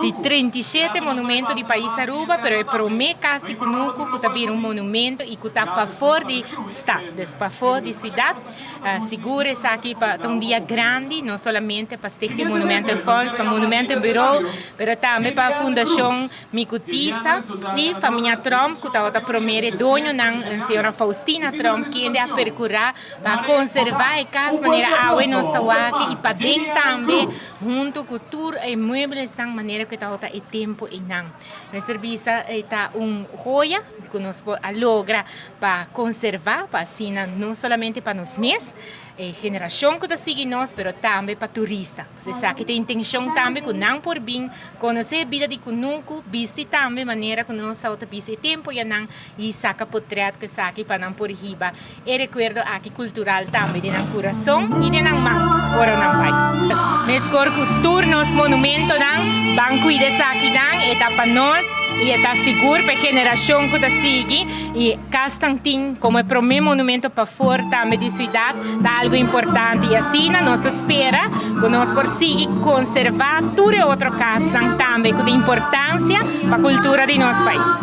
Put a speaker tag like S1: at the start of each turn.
S1: Di 37 monumento di pais Aruba, pero e prome cas di cunucu cu ta bira un monumento y cu ta pafor di stad, dus pafor di ciudad. Sigur esaki pa ta un dia grandi, no solamente pa Stichting Monumentenfonds, pa Monumentenbureau, pero tambe pa Fundacion Micutisa y famia Tromp cu tabata prome e doñonan, señora Faustina Tromp, kende a percura pa conserva e cas manera awe nos ta wak y paden tambe hunto cu tur e mueblesnan manera cu e tabata e tempo eynan. Mester bisa e ta un joya cu nos por a logra pa conserva pa asina no solamente pa nos mes, e generacion cu ta sigui nos, pero tambe pa turista. Pues esaki ta e intencion tambe cu nan por bin conoce e bida di cunucu, bisti tambe manera cu nos tabata bisti e tempo ya nan y saca potret cu esaki pa nan por hiba e recuerdo aki cultural tambe den nan curason y den nan man ora nan bay. Mescor cu tur nos monumentonan, ban cuida esakinan, e ta pa nos y e ta sigur pa e generacion cu ta sigui y Cas Tantin como e prome monumento pafor tambe di ciudad ta algo importante y asina nos ta spera cu nos por sigui conserva tur e otro casnan tambe cu tin importancia pa cultura di nos pais.